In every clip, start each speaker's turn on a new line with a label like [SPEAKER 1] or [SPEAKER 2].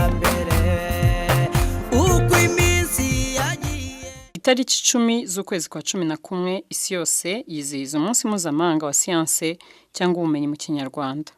[SPEAKER 1] iterambere uko iminsi yagiye.
[SPEAKER 2] Itariki 10 z'ukwezi kwa 11, isi yose yizihiza umunsi mpuzamahanga wa siyanse cyangwa ubumenyi mu Kinyarwanda.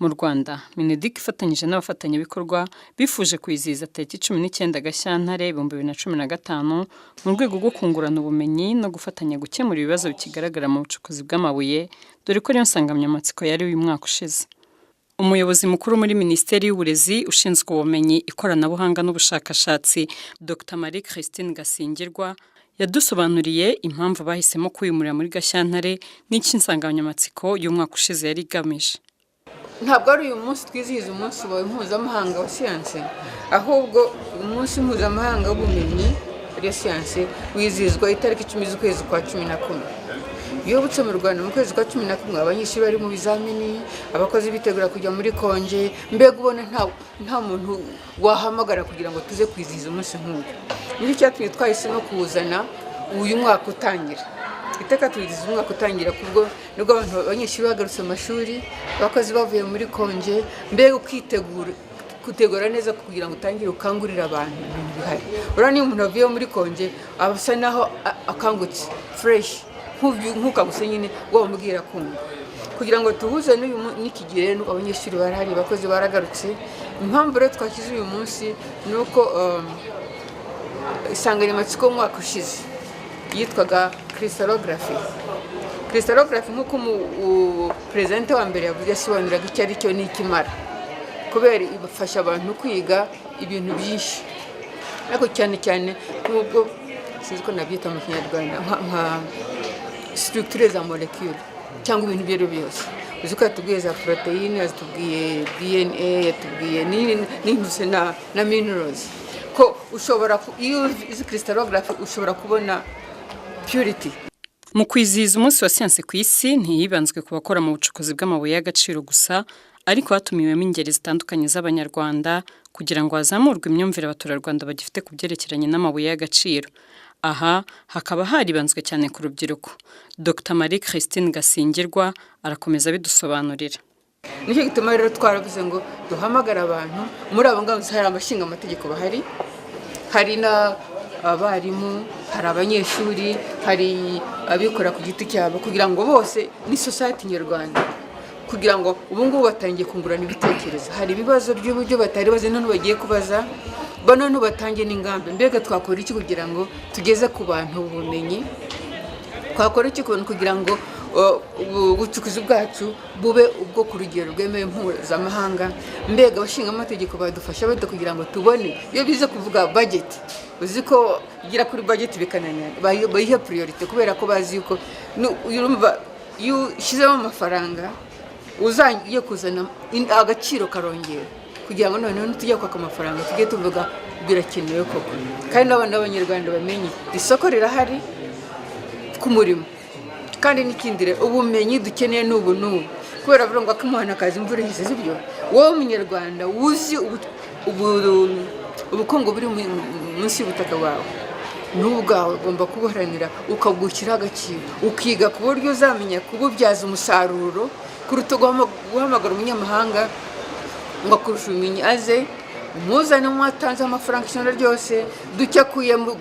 [SPEAKER 2] Mu Rwanda, MINEDUC ifatanyije n'abafatanyabikorwa bifuje kwizihiza tariki 19 Gashyantare 2015 mu rwego rwo kungurana ubumenyi no gufatanya gukemura ibibazo bikigaragara mu bucukuzi bw'amabuye, dore ko ariyo nsanganyamatsiko yari uyu mwaka ushize. Umuyobozi mukuru muri Minisiteri y'Uburezi ushinzwe ubumenyi, ikoranabuhanga n'ubushakashatsi, Dr Marie Christine Gasingirwa, yadusobanuriye impamvu bahisemo kwimurira muri Gashyantare n'icyo insanganyamatsiko y'umwaka ushize yari igamije.
[SPEAKER 3] Ntabwo ari uyu munsi twizihiza umunsi wawe mpuzamahanga wa siyanse, ahubwo umunsi mpuzamahanga w'ubumenyi, ariyo siyanse, wizihizwa itariki 10 z'ukwezi kwa 11. Iyo ubutse mu Rwanda mu kwezi kwa 11, abanyeshuri bari mu bizamini, abakozi bitegura kujya muri konje, mbega ubona nta muntu wahamagara kugira ngo tuze kwizihiza umunsi nk'uyu. Nicyo cyatumye twahisemo kuwuzana uyu mwaka utangira. Iteka tuwizihiza umwaka utangira kubwo nibwo abantu, abanyeshuri bagarutse mu mashuri, abakozi bavuye muri konje, mbega ukitegura, gutegura neza kugira ngo utangire ukangurire abantu ibintu bihari. Urabona, iyo umuntu avuye muri konje aba asa naho akangutse fresh, nk'ukangutse nyine wamubwira kumva. Kugira ngo tuhuze n'uyu n'iki gihe rero, abanyeshuri barahari, abakozi baragarutse. Impamvu rero twashyize uyu munsi ni uko insanganyamatsiko y'umwaka ushize yitwaga crystallography. Crystallography, nk'uko perezida wa mbere yavuze, yasobanuraga icyo ari cyo n'ikimara, kubera ibafasha abantu kwiga ibintu byinshi, ariko cyane cyane nk'ubwo sinzi ko nabyita mu Kinyarwanda, nka structure za molecule cyangwa ibintu ibyo ari byo byose. Uzi ko yatubwiye za poroteyine, yatubwiye DNA, yatubwiye n'intuze na minerals, ko ushobora iyo uzi crystallography ushobora kubona purity.
[SPEAKER 2] Mu kwizihiza umunsi wa siyansi ku isi, ntiyibanzwe ku bakora mu bucukuzi bw'amabuye y'agaciro gusa, ariko hatumiwemo ingeri zitandukanye z'Abanyarwanda kugira ngo hazamurwe imyumvire abaturarwanda bagifite ku byerekeranye n'amabuye y'agaciro. Aha hakaba haribanzwe cyane ku rubyiruko. Dr Marie Christine Gasingirwa arakomeza abidusobanurira.
[SPEAKER 3] Nicyo gituma rero twaravuze ngo duhamagare abantu. Muri abo ngabo hari abashinga amategeko bahari, hari n'abarimu, hari abanyeshuri, hari abikora ku giti cyabo, kugira ngo bose ni society nyarwanda, kugira ngo ubu ngubu batangiye kungurana ibitekerezo. Hari ibibazo by'uburyo batari bazi, none bagiye kubaza, none batangiye n'ingamba. Mbega twakora iki kugira ngo tugeze ku bantu ubumenyi? Twakora iki ku bantu kugira ngo ubucukuzi bwacu bube ubwo ku rugero rwemewe mpuzamahanga? Mbega abashingamategeko badufasha bate kugira ngo tubone iyo bize kuvuga budget? Uzi ko igera kuri budget bikananira, bayihe priorité, kubera ko bazi yuko urumva iyo ushyizemo amafaranga uzagiye kuzana agaciro karongera, kugira ngo noneho nitujya kwaka amafaranga tujye tuvuga birakenewe koko, kandi n'abana b'Abanyarwanda bamenye isoko rirahari ku murimo. Kandi n'ikindi rero, ubumenyi dukeneye ni ubu n'ubu, kubera bavuga ngo akimuhana akazi imvura ihise, sibyo? Wowe Munyarwanda wuzi ubukungu buri munsi y'ubutaka bwawe n'ubwawe, ugomba kubuharanira, ukabwushyiraho agaciro, ukiga ku buryo uzamenya kububyaza umusaruro kuruta guhamagara umunyamahanga ngo akurusha ubumenyi aze umuzane, mwatanze amafaranga ijana ryose, duke akuyemo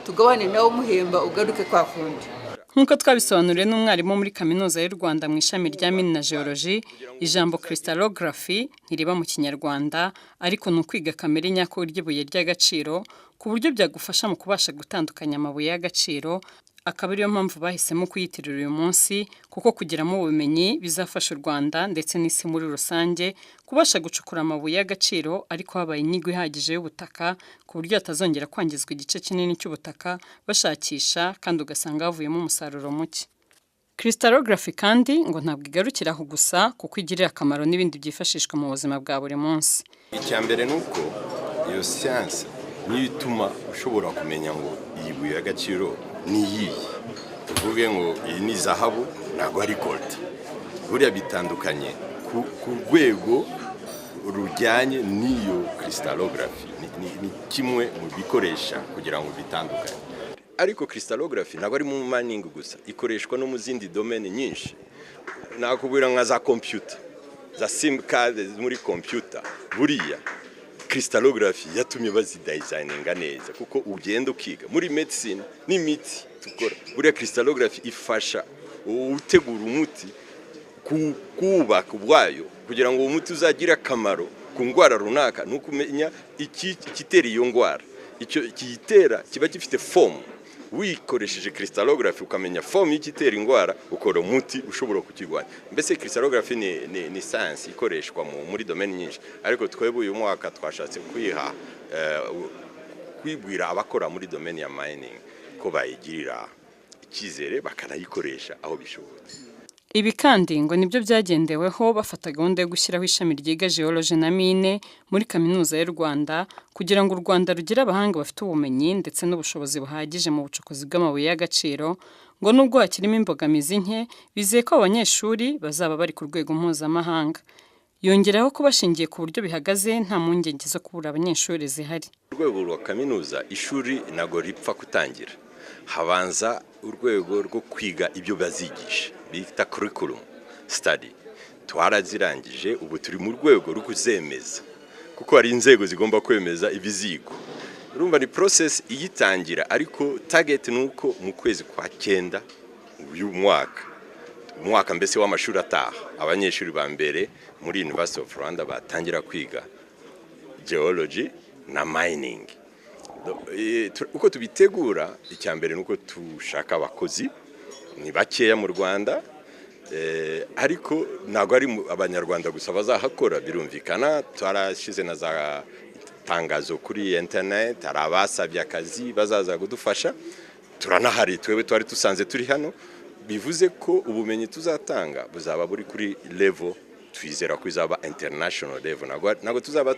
[SPEAKER 3] tugabane nawe umuhemba, ugaruke kwa kundi.
[SPEAKER 2] Nk'uko twabisobanuriwe n'umwarimu muri Kaminuza y'u Rwanda mu ishami rya mine na geology, ijambo crystallography ntiriba mu Kinyarwanda, ariko ni ukwiga kamere nyako ry'ibuye ry'agaciro ku buryo byagufasha mu kubasha gutandukanya amabuye y'agaciro, akaba ariyo mpamvu bahisemo kuyitirira uyu munsi, kuko kugiramo ubumenyi bizafasha u Rwanda ndetse n'isi muri rusange kubasha gucukura amabuye y'agaciro, ariko habaye inyigo ihagije y'ubutaka ku buryo hatazongera kwangizwa igice kinini cy'ubutaka bashakisha kandi ugasanga havuyemo umusaruro muke. Crystallography kandi ngo ntabwo igarukira aho gusa, kuko igirira akamaro n'ibindi byifashishwa mu buzima bwa buri munsi.
[SPEAKER 4] Icya mbere ni uko iyo siyanse niyo ituma ushobora kumenya ngo iyi buye y'agaciro ni iyihe. Tuvuge ngo iyi ni zahabu, ntabwo ari gold. Buriya bitandukanye ku rwego rujyanye n'iyo crystallography. Ni kimwe mu bikoresha kugira ngo bitandukanye. Ariko crystallography ntabwo ari mu mining gusa, ikoreshwa no mu zindi domaine nyinshi. Nakubwira nka za computer, za SIM card muri computer. Buriya Crystallography yatumye bazidesigninga neza, kuko ugenda ukiga muri medicine n'imiti tukora. Buriya crystallography ifasha utegura umuti kubaka ubwayo kugira ngo uwo muti uzagire akamaro ku ndwara runaka, ni ukumenya ikitera iyo ndwara. Icyo kiyitera kiba gifite form. Wikoresheje crystallography ukamenya form y'igitera indwara, ukora umuti ushobora kukirwanya. Mbese crystallography ni science ikoreshwa muri domaine nyinshi, ariko twebwe uyu mwaka twashatse kwiha kwibwira abakora muri domaine ya mining ko bayigirira icyizere bakanayikoresha aho bishobotse.
[SPEAKER 2] Ibi kandi ngo nibyo byagendeweho bafata gahunda yo gushyiraho ishami ryiga geology na mine muri Kaminuza y'u Rwanda, kugira ngo u Rwanda rugire abahanga bafite ubumenyi ndetse n'ubushobozi buhagije mu bucukuzi bw'amabuye y'agaciro. Ngo nubwo hakirimo imbogamizi nke, bizeye ko abo banyeshuri bazaba bari ku rwego mpuzamahanga. Yongeraho ko bashingiye ku buryo bihagaze, nta mpungenge zo kubura abanyeshuri zihari.
[SPEAKER 4] Urwego rwa kaminuza, ishuri ntabwo ripfa gutangira. Habanza urwego rwo kwiga ibyo bazigisha bita curriculum study. Twarazirangije, ubu turi mu rwego rwo kuzemeza, kuko hari inzego zigomba kwemeza ibizigwa. Urumva ni process iyitangira, ariko target ni uko mu kwezi kwa 9 uyu mwaka, umwaka mbese w'amashuri ataha, abanyeshuri ba mbere muri University of Rwanda batangira kwiga geology na mining. Uko tubitegura, icya mbere ni uko dushaka abakozi. Ni bakeya mu Rwanda, ariko ntabwo ari Abanyarwanda gusa bazahakora, birumvikana. Twarashyize na za tangazo kuri internet, hari abasabye akazi bazaza kudufasha. Turanahari twebwe, twari dusanze turi hano. Bivuze ko ubumenyi tuzatanga buzaba buri kuri level twizera ko izaba international level. Ntabwo tuzaba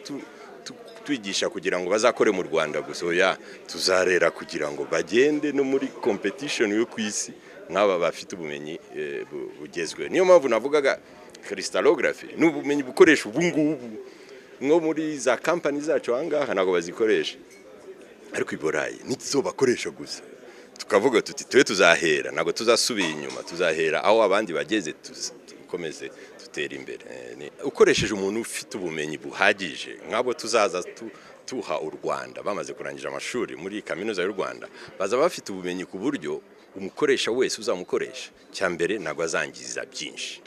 [SPEAKER 4] twigisha kugira ngo bazakore mu Rwanda gusa, oya, tuzarera kugira ngo bagende no muri competition yo ku isi nk'aba bafite ubumenyi bugezweho. Niyo mpamvu navugaga crystallography ni ubumenyi bukoresha ubu ngubu. Nko muri za kampani zacu aha ngaha ntabwo bazikoresha, ariko i Burayi nizo bakoresha gusa. Tukavuga tuti twe tuzahera, ntabwo tuzasubira inyuma, tuzahera aho abandi bageze, dukomeze dutere imbere. Ukoresheje umuntu ufite ubumenyi buhagije nk'abo tuzaza tuha u Rwanda bamaze kurangiza amashuri muri Kaminuza y'u Rwanda, bazaba bafite ubumenyi ku buryo umukoresha wese uzamukoresha, cya mbere ntabwo azangiza byinshi,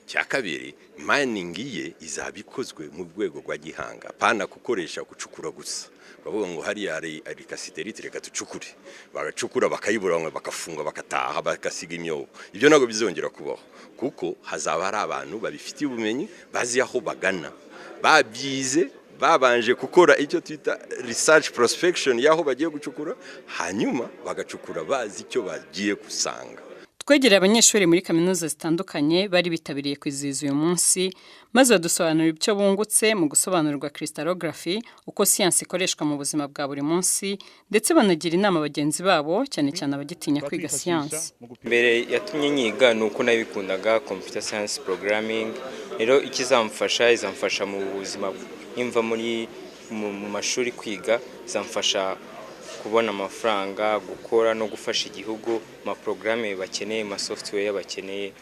[SPEAKER 4] cya kabiri mining ye izaba ikozwe mu rwego rwa gihanga, pana gukoresha gucukura gusa. Bavuga ngo hariya hari cassitérite, reka ducukure, bagacukura bakayibura, bamwe bakafunga, bakataha, bagasiga imyobo. Ibyo ntabwo bizongera kubaho, kuko hazaba hari abantu babifitiye ubumenyi, bazi aho bagana, babyize, babanje gukora icyo twita research prospection y'aho bagiye gucukura, hanyuma bagacukura bazi icyo bagiye gusanga.
[SPEAKER 2] Twegereye abanyeshuri muri kaminuza zitandukanye bari bitabiriye kwizihiza uyu munsi, maze badusobanurira icyo bungutse mu gusobanurirwa crystallography, uko siyansi ikoreshwa mu buzima bwa buri munsi, ndetse banagira inama bagenzi babo, cyane cyane abagitinya kwiga siyansi.
[SPEAKER 5] Mbere yatumye nyiga ni uko nabikundaga, computer science, programming. Rero ikizamfasha, izamfasha mu buzima nimva muri mu mashuri kwiga, izamfasha kubona amafaranga, gukora no gufasha igihugu. Ama porogaramu bakeneye, ama software bakeneye,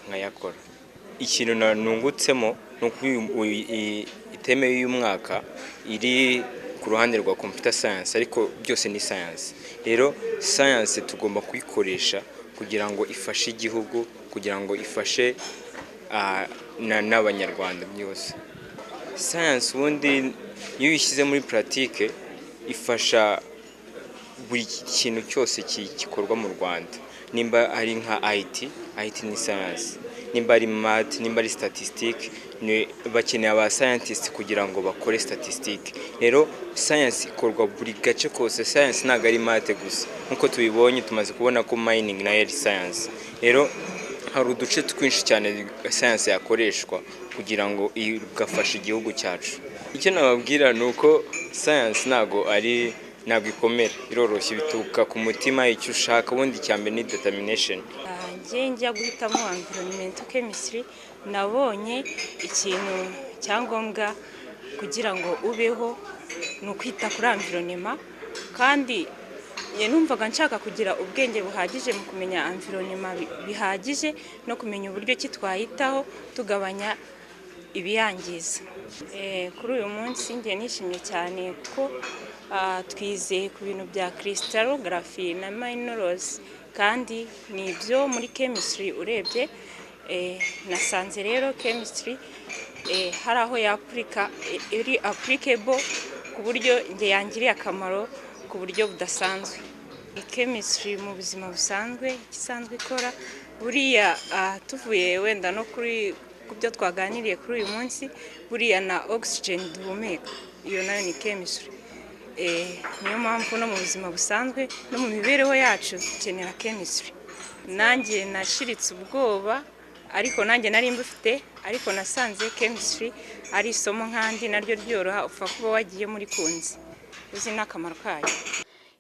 [SPEAKER 5] nkayakora. Ikintu nungutsemo ni uko i theme y'uyu mwaka iri ku ruhande rwa computer science, ariko byose ni science. Rero science tugomba kuyikoresha kugira ngo ifashe igihugu, kugira ngo ifashe n'Abanyarwanda byose. Science ubundi iyo uyishyize muri pratique ifasha buri kintu cyose gikorwa mu Rwanda. Nimba ari nka IT, IT ni science. Nimba ari math, nimba ari statistique, bakeneye aba scientist kugira ngo bakore statistique. Rero science ikorwa buri gace kose. Science ntabwo ari math gusa, nkuko tubibonye, tumaze kubona ko mining nayo ari science. Rero hari uduce twinshi cyane science yakoreshwa kugira ngo igafashe igihugu cyacu. Icyo nababwira ni uko science ntabwo ikomera, iroroshye, bituruka ku mutima, icyo ushaka. Ubundi icya mbere ni determination.
[SPEAKER 6] Njye njya guhitamo environmental chemistry, nabonye ikintu cyangombwa kugira ngo ubeho ni ukwita kuri environment, kandi njye numvaga nshaka kugira ubwenge buhagije mu kumenya environment bihagije no kumenya uburyo ki twayitaho tugabanya ibiyangiza. Kuri uyu munsi njye nishimye cyane ko twize ku bintu bya crystallography na minerals, kandi ni ibyo muri chemistry. Urebye nasanze rero chemistry hari aho yapurika, iri applicable ku buryo njye yangiriye akamaro ku buryo budasanzwe. Chemistry mu buzima busanzwe igisanzwe ikora buriya, tuvuye wenda no kuri ku byo twaganiriye kuri uyu munsi, buriya na oxygen duhumeka iyo nayo ni chemistry. Niyo mpamvu no mu buzima busanzwe no mu mibereho yacu dukenera chemistry. Nanjye nashiritse ubwoba, ariko nanjye nari mbufite, ariko nasanze chemistry ari isomo nk'andi, naryo ryoroha, upfa kuba wagiye muri kunzi uzi n'akamaro kayo.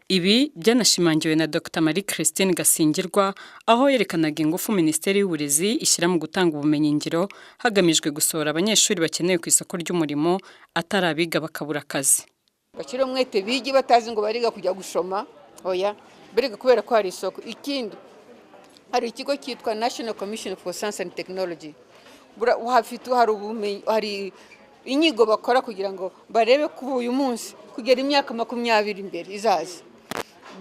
[SPEAKER 2] Ibi byanashimangiwe na Dr Marie Christine Gasingirwa, aho yerekanaga ingufu Minisiteri y'Uburezi ishyira mu gutanga ubumenyingiro hagamijwe gusohora abanyeshuri bakenewe ku isoko ry'umurimo, atari abiga bakabura akazi.
[SPEAKER 3] Bashyire umwete bige batazi ngo bariga kujya gushoma, oya, bariga kubera ko hari isoko. Ikindi, hari ikigo cyitwa National Commission for Science and Technology. Hafite hari ubumenyi, hari inyigo bakora kugira ngo barebe kuva uyu munsi kugera imyaka 20 imbere izaza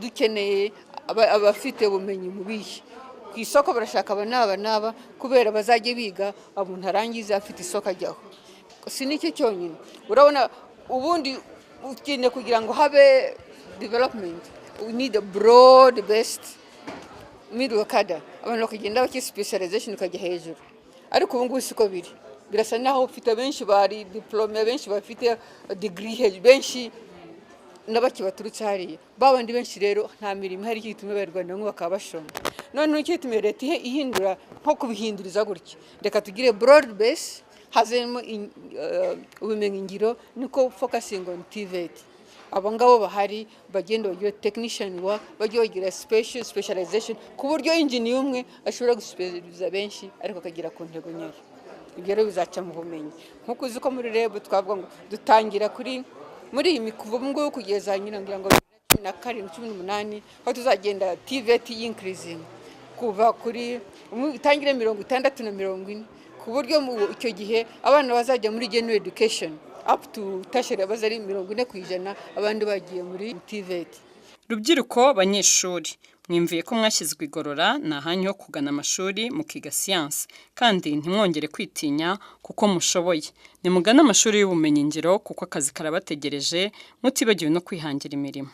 [SPEAKER 3] dukeneye abafite ubumenyi mu bihe. Ku isoko barashaka aba n'aba n'aba, kubera bazajya biga, umuntu arangiza afite isoko ajyaho. Si nicyo cyonyine, urabona ubundi ukeneye kugira ngo habe development, we need a broad based middle cadre, abantu bakagenda baki specialization ikajya hejuru. Ariko ubu ngubu siko biri, birasa naho ufite benshi bari diplôme, benshi bafite degree hejuru, benshi na bake baturutse hariya. Babandi benshi rero nta mirimo ihari ituma Abanyarwanda bamwe bakaba bashoma. Noneho icyo gituma leta ihindura nko kubihinduriza gutya, reka tugire broad base, hazemo ubumenyingiro, niko focusing on TVET. Abo ngabo bahari bagenda bagira technician work, bajye bagira specialization ku buryo engineer umwe ashobora guspecializa benshi ariko akagera ku ntego nyayo. Ibyo rero bizaca mu bumenyi. Nk'uko uzi ko muri REB twavuga ngo dutangira kuri muri iyi kuva ubu ngubu kugeza nyina ngira ngo 2017, 18, aho tuzagenda TVET increasing kuva kuri itangire 60 na 40, ku buryo mu icyo gihe abana bazajya muri general education up to tertiary baza ari 40%, abandi bagiye muri TVET.
[SPEAKER 2] Rubyiruko, banyeshuri, mwimviye ko mwashyizwe igorora, ni ahanyu ho kugana amashuri mukiga siyansi, kandi ntimwongere kwitinya kuko mushoboye. Nimugane amashuri y'ubumenyingiro kuko akazi karabategereje, mutibagiwe no kwihangira imirimo.